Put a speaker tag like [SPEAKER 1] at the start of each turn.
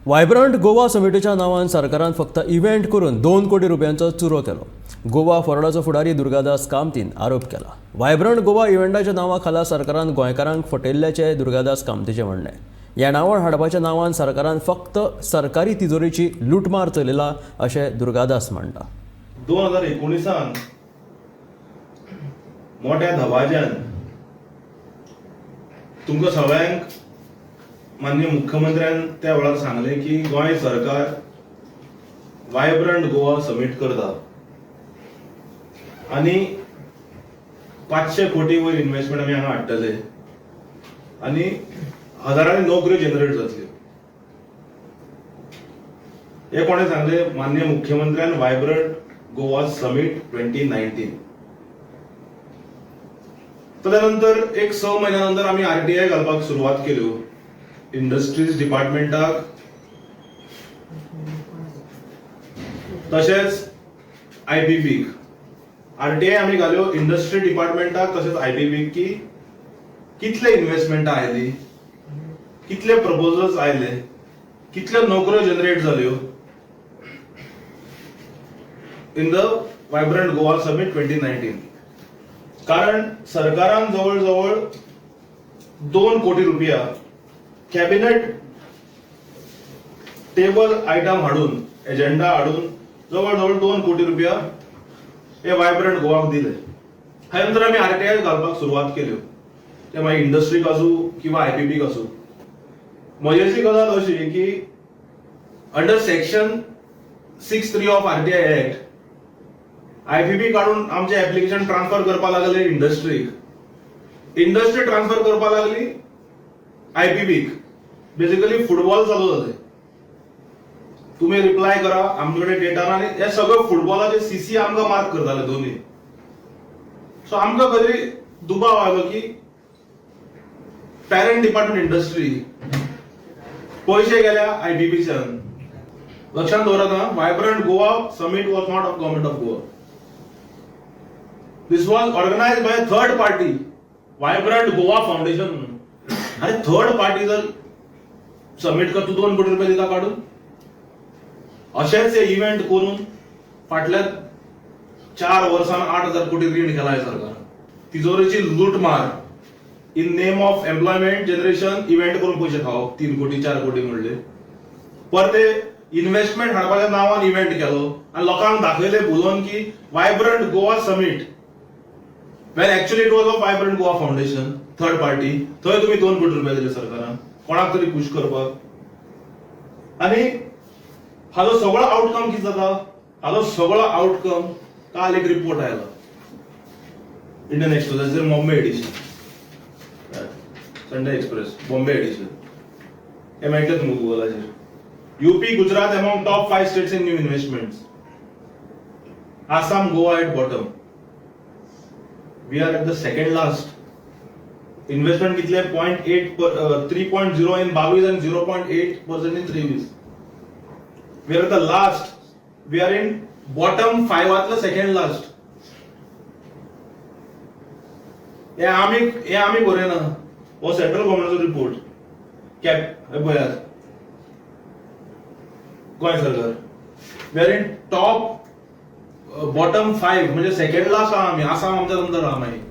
[SPEAKER 1] Vibrant Goa समिटीच्या नांवान सरकारान फक्त इव्हेंट करून 2 कोटी रुपयांचो चुरो केलो. गोवा फॉरवर्डाचो फुडारी दुर्गादास कामतीन आरोप केला. वायब्रंट गोवा इव्हेंटाच्या नांवा खाला सरकारान गोंयकारांक फटयल्ल्याचें दुर्गादास कामतीचें म्हणणें. येणावळ हाडपाच्या नांवान सरकारान फक्त सरकारी तिजोरेची लुटमार चलयला अशें दुर्गादास म्हणटा.
[SPEAKER 2] 2019न मोठ्या दबाज्यान तुमकां सगळ्यांक माननीय मुख्यमंत्र्यान त्या वेळार सांगलें की गोंय सरकार वायब्रंट गोवा समीट करता आनी 500 कोटी वयर इन्व्हेस्टमेंट आमी हांगा हाडटले आनी हजारांनी नोकऱ्यो जनरेट जातल्यो. हे कोणें सांगलें? माननीय मुख्यमंत्र्यान, वायब्रंट गोवा समीट 2019. त्यानंतर एक 6 म्हयन्या नंतर आमी आरटीआय घालपाक सुरवात केल्यो इंडस्ट्रीज डिपार्टमेंटाक, तशेंच आयपीपीक. आरटीआय आमी घाल्यो इंडस्ट्री डिपार्टमेंटाक तशेंच आयपीपीक की कितले इन्व्हेस्टमेंटां आयली, कितले प्रपोजल्स आयले, कितल्यो नोकऱ्यो जनरेट जाल्यो in the Vibrant Goa Summit 2019. कारण सरकारान जवळ जवळ 2 कोटी रुपया कॅबिनेट टेबल आयटम हाडून, एजेंडा हाडून जवळ जवळ 2 कोटी रुपया हे वायब्रंट गोवाक दिले. हाजे नंतर आमी आरटीआय घालपाक सुरवात केल्यो, ते मागीर इंडस्ट्रीक आसूं किंवा आयपीपीक आसूं. मजेची गजाल अशी की under section 6(3) of RTI Act, IPP काडून आमचे एप्लिकेशन ट्रान्सफर करपाक लागले इंडस्ट्रीक, इंडस्ट्री ट्रान्सफर करपाक लागली आयपीपीक. बेसिकली फुटबॉल चालू जाले. तुम्ही रिप्लाय करा, आमचे कडेन डेटा ना. आनी हे सगळं फुटबॉलाचे सीसी आमकां मार्क करताले दोन्ही. सो आमकां खंय तरी दुबाव आयलो की पॅरंट डिपार्टमेंट इंडस्ट्री, पयशे गेल्या आयपीपीच्यान. लक्षात दवरात हा, Vibrant Goa Summit was not of Government of Goa. This was organized by third party, Vibrant Goa Foundation म्हणून. अरे, थर्ड पार्टी जर सबमिट कर, तू 2 कोटी रुपये दिता काडून. अशेच हे इव्हेंट करून फाटल्या 4 वर्सान 8,000 कोटी रीण केलाय सरकार. तिजोरेची लुटमार in name of employment generation. Event करून पयशे खावप, 3 कोटी, 4 कोटी म्हणले. परते इन्व्हेस्टमेंट हाडपाच्या नांवान इव्हेंट केलो आनी लोकांक दाखयले भुलोवन की Vibrant Goa Summit, when actually it was of Vibrant Goa Foundation, third party. थंय तुम्ही 2 कोटी रुपये दिले सरकारान कोणाक तरी खूश करपाक. आनी हाजो सगळो आउटकम कितें जाता? हाजो सगळो आउटकम, काल एक रिपोर्ट आयलो इंडियन एक्सप्रेसाचेर, Bombay edition, Sunday Express Bombay edition, हे मेळटलें तुमकां गुगलाचेर. UP, Gujarat among top five states in new investments. Assam, Goa at bottom. We are at the second last. Investment कितले? 0.8, 3.0 in 22 आणि 0.8% in 23. We are the last. We are in bottom फायव्हातलं second last. हे आमी बरयना, हो central गव्हर्नमेंटाचो report. Cap, हे पळयात, गोंय सरकार, we are in top bottom five, म्हणजे second last आहा आमी. आसाम आमच्या नंतर आहा मागीर.